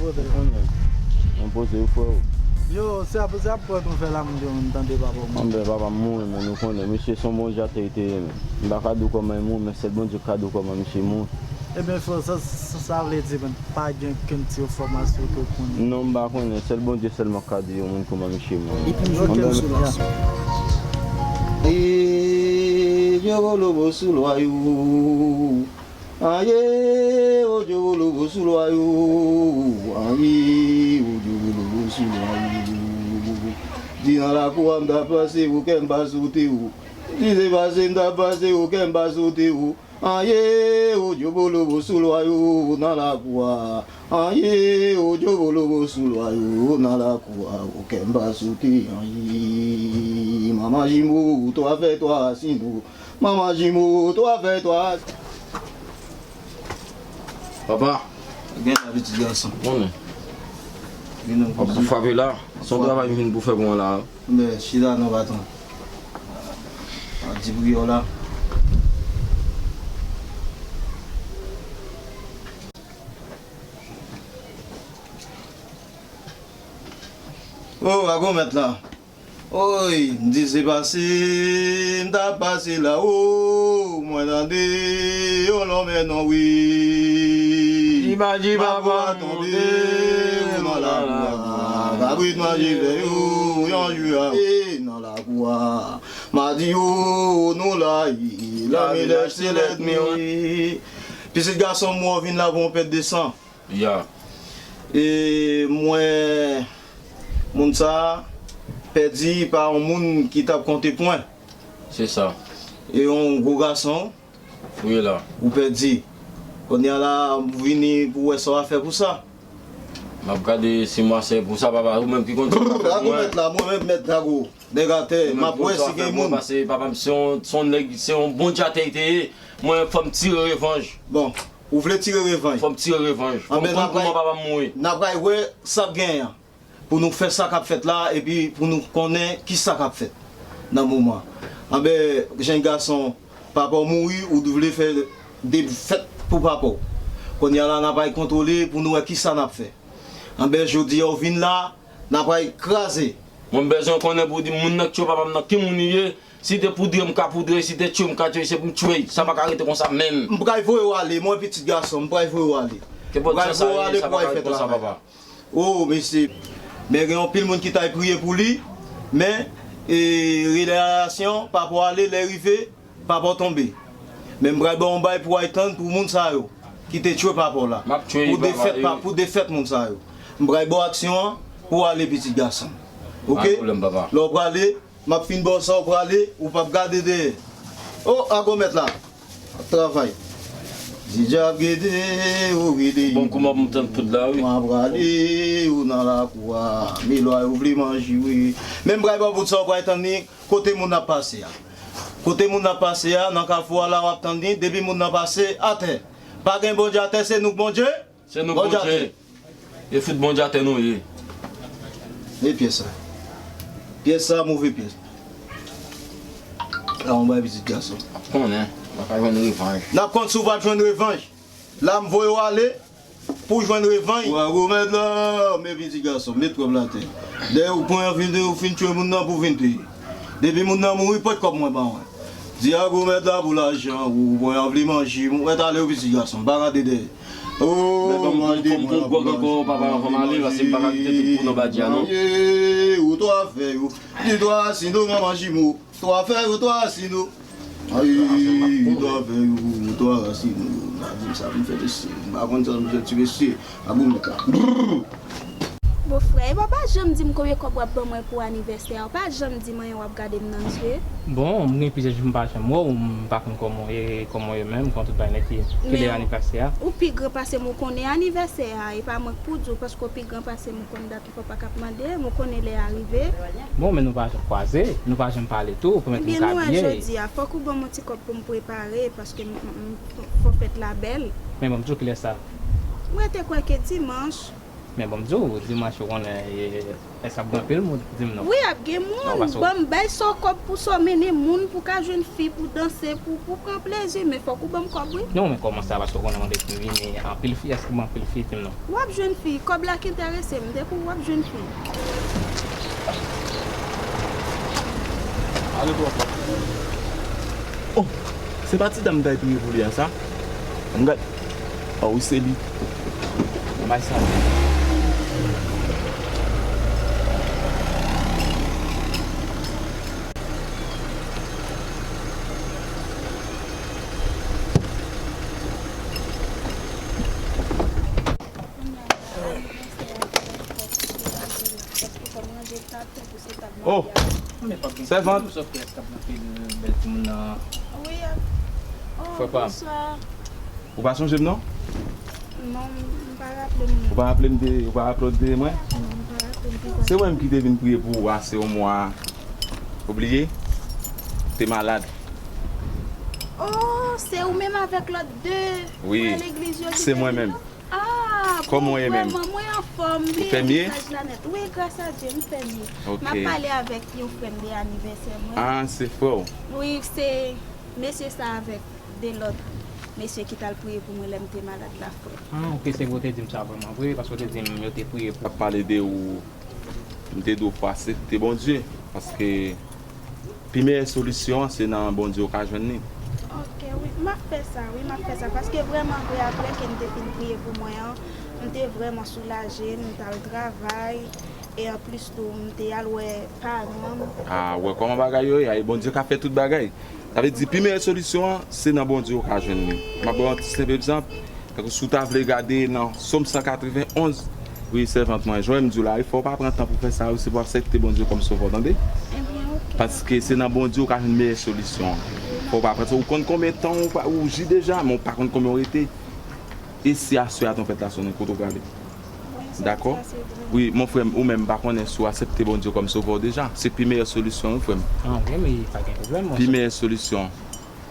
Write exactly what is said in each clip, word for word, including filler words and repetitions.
Ou konnen, mwen poze wi frè. Yo, se ap, se ap pran nouvèl la, moun yo, moun tande papa w mouri. Anben, papa m mouri, men nou konnen, misye se yon bon djatè li te ye, men. M pa ka di w kòman li mouri, men sèl Bondye k ka di w kòman misye mouri. Ebyen, frè, sa, sa, sa vle di, men, pa gen okenn ti enfòmasyon ke w konnen? Non, m pa konnen. Sèl Bondye sèlman k ka di yon moun kòman misye mouri. Epi m jwenn konsolasyon. Ee, djowolobo sou lwa yo. Aye, o djowolobo sou lwa yo. Aye, o djowolobo sou lwa yo. Di nan lakou a m t ap pase, o kè m pa sote, o. Di se pase m t ap pase, o kè m pa sote, o. Aye, o djowolobo sou lwa yo nan lakou a. Aye, o djowolobo sou lwa yo nan lakou a. O kè m pa sote, aye. Manman jimo, twa fè twa asino. Manman jimo, twa fè twa. Papa. Gen la, pitit gason. Konnen. Gen nan. W ap pou frape la. Se yon travay m vin pou fè pou mwen la. Men, chita non, patwon. A, di pou yo la. O, a gwo mèt la. Oy, m di se pase, m t ap pase la, o, mwen tande yon lonmen non wi. Li pa di papa m tonbe, ou nan lakou a. Kabrit manje fè yo, yon jou a, e nan lakou a. M a di yo, nou la, e, lanmi lèch se lèt mi wi. Pitit gason m, mwen vin la pou yon pèt de san. Ya. E mwen, moun sa a pèdi pa yon moun ki t ap konte pwen. Se sa. E yon gwo gason. Ou ye la. Ou pèdi. Kounye a la, m vini pou wè sa w a fè pou sa. M ap gade si m a sè pou sa, papa. Ou menm ki konn sa w a fè pou mwen. Drago mèt la, mwen menm mèt Drago. Nèg atè, m ap wè si gen moun. Pase papa m se yon, se yon nèg, se yon bon djatè li te ye. Mwen, fò m tire revanj. Bon. Ou vle tire revanj? Fò m tire revanj. Fò m konn kòman papa m mouri. Anben, n a pral wè sa k genyen an. Pou nou fè sa k ap fèt la, epi pou nou konnen ki sa k ap fèt nan moman. Anben, jenn gason, papa w mouri, ou vle fè de fèt pou papa w. Kounye a la, n a pral kontwole pou nou wè ki sa n ap fè. Anben, jodi a w vin la, n a pral kraze. Mwen, m bezwen konnen pou di moun nan k tchwe papa m nan, ki moun li ye? Si te poudre, m ka poudre, si te tchwe, m ka tchwe, se pou m tchwe. Sa pa ka rete konsa menm. M pral voye w ale, mwen pitit gason, m pral voye w ale. Kenpòt jan sa ye, sa pa ka rete konsa, papa. O, mesye, men gen anpil moun ki t al priye pou li, men, e, reyalizasyon, papa w ale, lè rive, papa w tonbe. Men m pral ba w yon bay pou w al tann pou moun sa yo ki te tchwe papa w la. M ap tchwe li, papa, pou defèt, pou defèt moun sa yo. M pral ba w aksyon an pou w ale, pitit gason. Oke? Pa gen pwoblèm, papa. Lè w prale, m ap fin ba w sa w prale, ou p ap gade dèyè. O, a gwo mèt la. Ap travay. Di djab gede, ou gede. Bon, kouman pou m tann tout la, wi. M ap prale, ou nan lakou a. Milwa, ou vle manje, wi. Men m pral ba w bout sa w pral tann li, kote moun ap pase a. Kote moun ap pase a, nan kafou a la, w ap tann li, depi moun nan pase, atè. Pa gen Bondye atè, se nou k Bondye. Se nou Bondye. E fout Bondye atè nou ye. E pyès sa. Pyès sa, move pyès. La, yon bay pitit gason. Ap konnen, n ap jwenn revanj. N ap konn si w p ap jwenn revanj. La, m voye w ale pou w jwenn revanj. Ou a gwo mèt la, men pitit gason, met kòb la atè. Dèyè ou pran vin, ou fin tchwe moun nan pou vin peye. Depi moun nan mouri, pot kòb mwen ba mwen. Di a gwo mèt la pou lajan, ou pran vle manje, mwen talè w pitit gason, pa gade dèyè. O, mwen di mwen ap manje. Papa, fò m ale, paske m pa ka kite tout pou nan badya, non. Ou twa fè yo. Di twa asino, manman jimo. Twa fè yo, twa asino. Ay, twa fè yo, twa asino. M pa di sa pou m fè mesye. M pa konn sa pou m fè ti mesye. A gwo mèt la. Brrr. Bon frè, epi w pa janm di m konbyen kòb w ap ban mwen pou anivèsè a. Ou pa janm di m anyen, w ap gade m nan zye. Bon, m gen plizyè jou m pa janm wè w, m pa konn kòman w ye, kòman w ye menm, kòman tout bagay nèt ye. Kilè anivèsè a? Men ou pi gran pase m, ou konnen anivèsè a, e pa mwen k pou di w, paske w pi gran pase m, ou konn dat ou papa k ap mande m, ou konnen lè a rive. Bon, men nou pa janm kwaze, nou pa janm pale tou, ou pèmèt m ka byen. Ebyen, nou wè jodi a, fòk ou ban m yon ti kòb pou m prepare, paske m, m, m, fò fèt la bèl. Men bon, m di w kilè sa? Mwen te kwè ke dimanch. Men bon, m di w, dimanch ou konnen, e, èske ap gen anpil moun? Di m non. Wi, ap gen moun. Ban m bay sa w kòb pou sa w mennen moun pou ka jwenn fi, pou danse, pou, pou pran plezi. Men fòk ou ban m kòb, wi. Non, men kòman sa, paske w konnen mwen depi m vini, anpil fi, èske ou ban anpil fi? Di m non. W ap jwenn fi. Kòb la k enterese m. Depi w ap jwenn fi. Ale, pran kòb. Oh, se pa ti dam m t al priye pou li a, sa? Ann gad. Oh, wi, se li. Ann bay sa. Oh, sèvant. Wi, oh, frè pa m. Bonswa. Ou pa sonje m non? Non, m pa raple m non. Ou pa raple m de, ou pa raple w de mwen? Non, m pa raple m de. Se mwen menm ki te vin priye pou ou a, se yon mwa. Ou bliye? Ou te malad. Oh, se ou menm avèk lòt de frè legliz yo ki te vin nan? Wi, se mwen menm. Ah, kòman w ye menm? Bon, vrèman, mwen anfòm, m bliye mesaj la nèt. Wi, gras a Dye, m fè mye. Ok. M ap pale avèk yon frè m de anivèsè mwen. Ah, se frè w? Wi, se mesye sa avèk de lòt mesye ki t al priye pou mwen lè m te malad la, frè. Ah, ok, se vre, w te di m sa vrèman vre, paske w te di m yo te priye pou. Ap pale de ou, m te di w fò aksepte Bondye, paske pi meyè solisyon an, se nan Bondye ou ka jwenn li. Ok, wi, m ap fè sa, wi, m ap fè sa, paske vrèman vre, apre ke m te fin priye pou mwen an, m te vrèman soulaje, m t al travay, e anplis tou, m te al wè paran m. Ah, wè kòman bagay yo ye, a, e Bondye ka fè tout bagay. Sa vle di, pi meyè solisyon an, se nan Bondye ou ka jwenn li. M ap ba w yon ti senp egzanp. Tankou si w ta vle gade nan Sòm san katreven onz, wi, sèvant mwen, jan m di w la, wi, fò w pa pran tan pou fè sa, wi, se pou w aksepte Bondye kòm Sovè w, tande? Ebyen, ok. Paske se nan Bondye ou ka jwenn meyè solisyon an. Fò w pa pran tan. Ou konn konbyen tan ou pa, ou ji deja, men ou pa konn konbyen ou rete. E si aswè a twonpèt la sonnen, kote w prale? Dakò? Wi, mon frè m, ou menm, m pa konnen si w aksepte Bondye kòm Sovè w deja. Se pi meyè solisyon, wi, frè m. Ah, ok, men pa gen pwoblèm, mon frè. Pi meyè solisyon.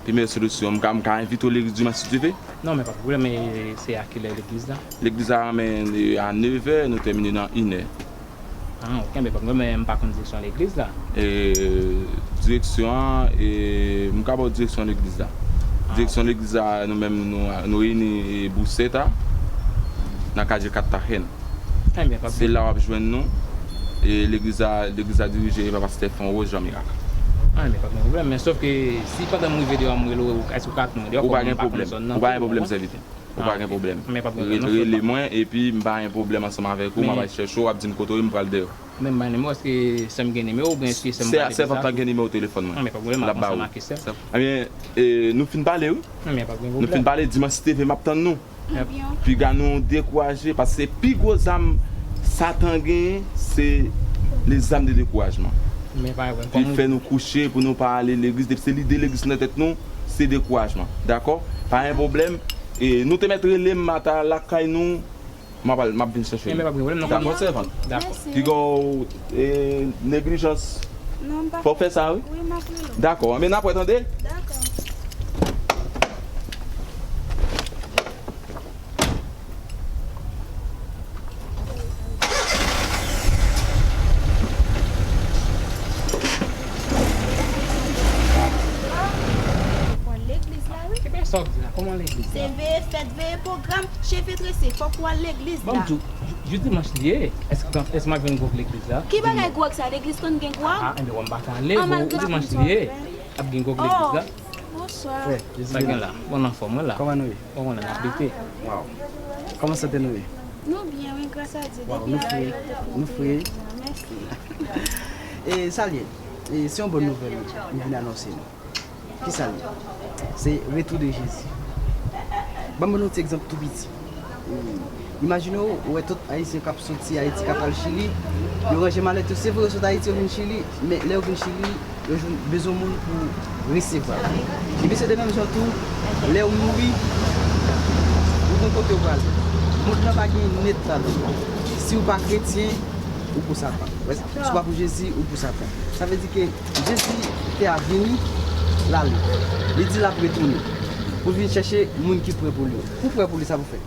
Pi meyè solisyon. M ka, m ka envite w legliz dimanch si Dye ve? Non, men pa pwoblèm, men se a kilè legliz la? Legliz la, men, e, a nevè, nou tèmine nan inè. Ah, ok, men pa pwoblèm, men m pa konn direksyon legliz la. E, direksyon an, e, m ka ba w direksyon legliz la. Ah, direksyon legliz la, nou menm, nou, nou reyini, e, Bousèt a, nan katye Katahèn. Ebyen, pa pwoblèm. Se la w ap jwenn nou. E legliz la, legliz la dirije pa pastè Fonwo Jan Mirak. Ah, ebyen, pa gen pwoblèm. Men sòf ke si pandan m rive deyò a m rele w, èske ou ka tann mwen deyò, kòm m pa konn zòn nan twò byen? Ou pa gen pwoblèm, sèvitè. Ou pa gen pwoblèm. Ah, ok. Men pa gen pwoblèm, non, frè pa m. Rele mwen, epi m pa gen pwoblèm ansanm avèk ou, m ap al chèche w, w ap di m kote w ye, m pral dèyè w. Men m bay nimewo, èske sè m gen nimewo oubyen èske sè m pale deja? Sèvant lan gen nimewo telefòn mwen. Ah, men pa gen pwoblèm, m ap ansanm ak sè. Ebyen, e, nou fin pale, wi. Men pa gen pwoblèm. Nou fin pale, dimanch si Dye ve, m ap tann nou. Piga nou dekouraje, paske pi gwo zam Satan genyen, se les armes de découragement. Li fè nou kouche pou nou pa ale legliz, depi se lide legliz nan tèt nou, se dekourajman. Dakò? Pa gen pwoblèm. E nou te mèt rele m maten lakay nou, m ap al, m ap vin chèche nou. Dakò, sèvant. Piga w, e, neglijans. Fò w fè sa, wi. Dakò, men n ap wè, tande? Dakò. Kòman legliz la, wi? Kòman legliz la? Se veye fèt, veye pwogram, cheve trese, fòk ou al legliz la. Bon, m di w, jis dimanch li ye. Èske, èske m ap jwenn gwòg legliz la? Ki bagay gwòg sa? Legliz konn gen gwòg? Ah, enben, m pa ka ale, bon, dimanch li ye. Ap gen gwòg legliz la? Bonswa. Sa gen la? Bon, anfòm, wi la. Kòman nou ye? Bon, nou ap lite. Waw. Kòman sante nou ye? Nou byen, wi, gras a Dye. Waw, nou fre. Nou fre. Mèsi. E, sa l ye? E, se yon bòn nouvèl m vin anonse nou. Kisa l ye? Se retou de Jezi. Ban m ban nou ti egzanp tou piti. Imajine w, ou wè tout Ayisyen k ap soti Ayiti, k ap al Chili, yo ranje malèt yo. Se vre, yo sot Ayiti, yo vin Chili, men lè yo vin Chili, yo jwenn, bezwen moun pou resevwa. Epi se de menm jan tou, lè w mouri, ou gon kote w prale. Mond lan pa gen nèt ladan. Si w pa kretyen, ou pou Satan. Wè, si w pa pou Jezi, ou pou Satan. Sa vle di ke Jezi te a vini, l ale. Li di l ap retounen. Pou l vin chèche moun ki prè pou li. Pou w prè pou li, sa pou fè.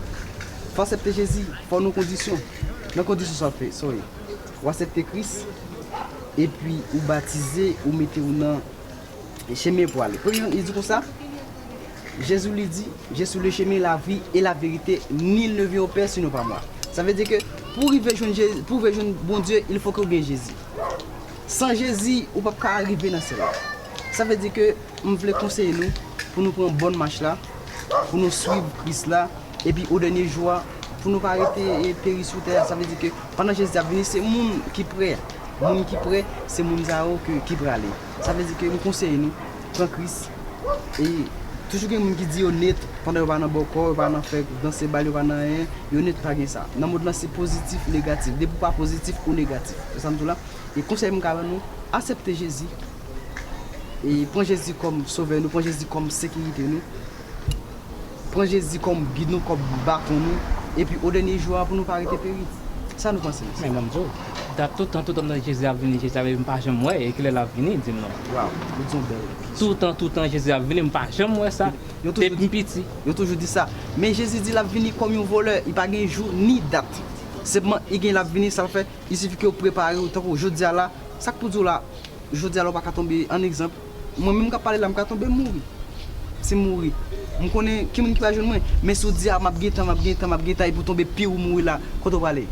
Fò w aksepte Jezi, fò w nan kondisyon. Nan kondisyon sa w fè, sorry. Ou aksepte Kris, epi ou batize, ou mete w nan chemen pou ale. Premye, li di konsa, Jezi li di, Je suis le chemin, la vie et la vérité, nul ne vient au Père sinon par moi. Sa vle di ke pou rive jwenn Jezi, pou rive jwenn Bondye, il faut ke w gen Jezi. San Jezi, ou p ap ka rive nan syèl la. Sa vle di ke m vle konseye nou pou nou pran bòn mach la, pou nou swiv Kris la, epi o dènye jou a, pou nou pa rete e peri sou tè a. Sa vle di ke pandan Jezi ap vini, se moun ki prè. Moun ki prè, se moun sa yo ke, ki prale. Sa vle di ke m konseye nou, pran Kris. E toujou gen moun ki di yo net, pandan yo pa nan bòkò, yo pa nan fè danse bal, yo pa nan anyen, yo net, pa gen sa. Nan mond lan, se pozitif, negatif. Depi w pa pozitif ou negatif. Se sa m di w la. E konsèy m ka ban nou, aksepte Jezi. E pran Jezi kòm sovè nou, pran Jezi kòm sekirite nou. Pran Jezi kòm gid nou, kòm baton nou. Epi o dènye jou a, pou nou pa rete peri. Sa nou panse, mesye? Men ban m di w, dat toutan, toutan nan Jezi ap vini, Jezi ap vini, m pa janm wè, e kilè l ap vini, di m non. Waw, ou di yon bèl. Toutan, toutan Jezi ap vini, m pa janm wè sa. Yo toujou depi m piti. Yo toujou di sa. Men Jezi di l ap vini kòm yon vòlè, li pa gen jou ni dat. Senpman, li gen l ap vini, sa fè, il suffit ke w prepare w, tankou jodi a la, sa k pou di w la, jodi a la, w pa ka tonbe, an egzanp, mwen menm k ap pale la, m ka tonbe, m mouri. Si m mouri, m konnen ki moun ki va jwenn mwen. Men si w di, a, m ap gen tan, m ap gen tan, m ap gen tan, epi w tonbe, pi w mouri la, kote w prale?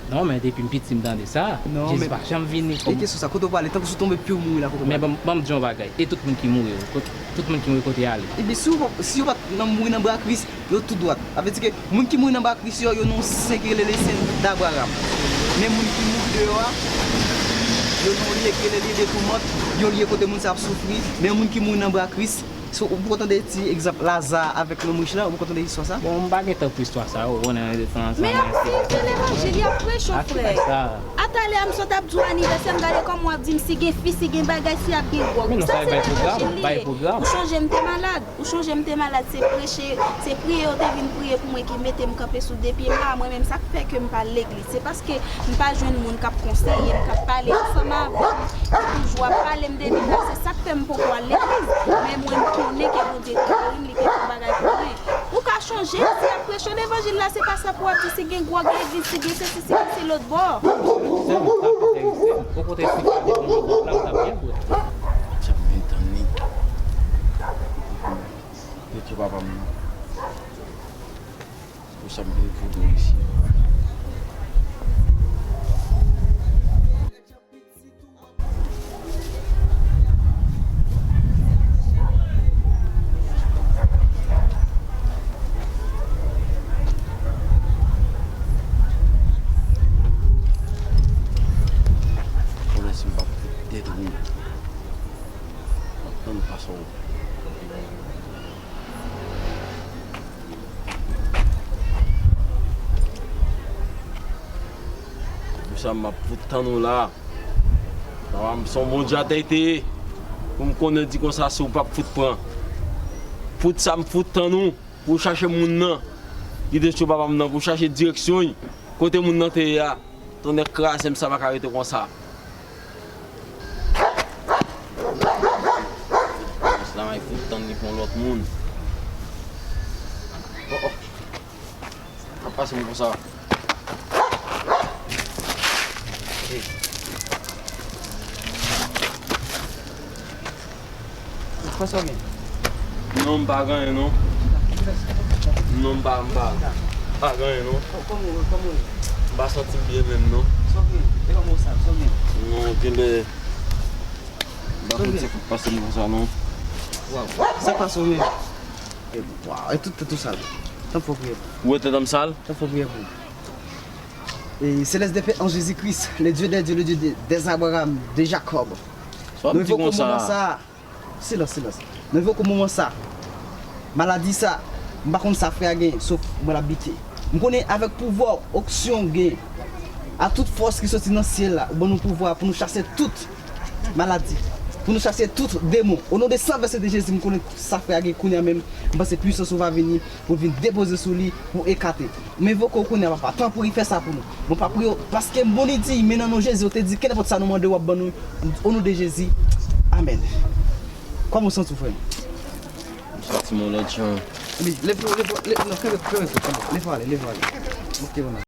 Non, men depi m piti, m tande sa. Non, Jezi men pa janm vini e kòm kesyon sa, kote w prale? Tankou si w tonbe, pi w mouri la, kote w prale? Men ban m, ban m di yon bagay. E tout moun ki mouri, kot-, tout moun ki mouri, kote y ale? Ebyen, si w pa, si yo pa t nan mouri nan bra Kris, yo tou dwat. Sa vle di ke moun ki mouri nan bra Kris yo, yo nan yon sen ki rele le sen d'Abraham. Men moun ki mouri deyò a, yo nan yon lye ki rele lye de toumant, yon lye kote moun sa ap soufri. Men moun ki mouri nan bra Kris, so, ou poko tande ti egzanp Laza avèk nonm rich la, ou poko tande istwa sa? Bon, m pa gen tan pou istwa sa, ou konnen, de tan an tan. Men y ap viv levanjil, y ap preche, frè. Atalè a m sot ap di w anivèsè, m gade kòman w ap di m si gen fi, si gen bagay, si ap gen gwòg. Sa se levanjil li ye. Ou chonje m te malad. Ou chonje m te malad, se preche, se priye yo te vin priye pou mwen ki mete m kanpe sou de pye m la. Mwen menm, sa k fè ke m pa al legliz, se paske m pa jwenn moun k ap konseye m, k ap pale ansanm avè m, ki toujou ap pale m de Bib la. Se sa k fè m poko al legliz. Men mwen, m konnen ke Bondye te geri m, li te fè yon bagay pou mwen. Ou ka chonje, si y ap preche levanjil la, se pa sa pou w ap di si gen gwòg legliz, si gen sesi, si gen se lòt bò. Sè m, sa pa fè egzanp. Okontrè, si pa te gen gwòg la, m t ap byen bwè. Jan m vin tann li. Detwi papa m nan. Se pou sa m vin vodo isi. Konnen si m p ap detwi. M ap tann fason. Pou sa m ap fout tann ou la. Papa m se yon Bondye atè te ye. Pou m konnen di konsa si w p ap fout pran. Fout sa m fout tann ou. Pou w chache moun nan. Ki te sou papa m nan. Pou w chache direksyon l. Kote moun nan te ye a. Tonnè kraze m, sa pa ka rete konsa. Mesye la, m ay fout tann li pou yon lòt moun. Oh, oh. Sa pase m konsa. Hey. Kòman sa w ye? Non, m pa gen anyen, non. Non, m pa, m pa, pa gen anyen, non. Kò-, kòman w, kòman w ye? M pa santi m byen menm, non. Sa w gen? E kòman w sa? Sa w gen? Non, genlè. M pa konn sa k ap pase m konsa, non. Waw. Sa k pase w menm? E, waw, e tout tèt ou sal. Tanpri w priye pou. Ou wè tèt m sal? Tanpri w priye pou. Et céleste de paix en Jésus-Christ, le Dieu des dieux, le Dieu de, des Abraham, de Jacob. Sa w ap di konsa? Silans, silans. Nou evoke moman sa. Maladi sa, m pa konn sa frè a gen, sof mwen l ap bite. M konnen avèk pouvwa onksyon w gen, a tout fòs ki soti nan syèl la, ou ban nou pouvwa pou nou chase tout maladi, pou nou chase tout demon. O non de san vèse de Jezi, m konnen sa frè a gen kounye a menm, m panse pwisans ou va vini pou vin depoze sou li, pou ekate. M envoke w kounye a, papa. Tanpri, fè sa pou nou. Bon, pa priye w, paske m bon li di, men nan non Jezi, w te di, kenenpòt sa nou mande w ap ban nou, o non de Jezi. Amèn. Kòman w santi w, frè m? M santi m yon lòt jan. Wi, leve w, leve w, leve, non, kenbe, kenbe, kenbe. Leve w ale, leve w ale. Ok, bon,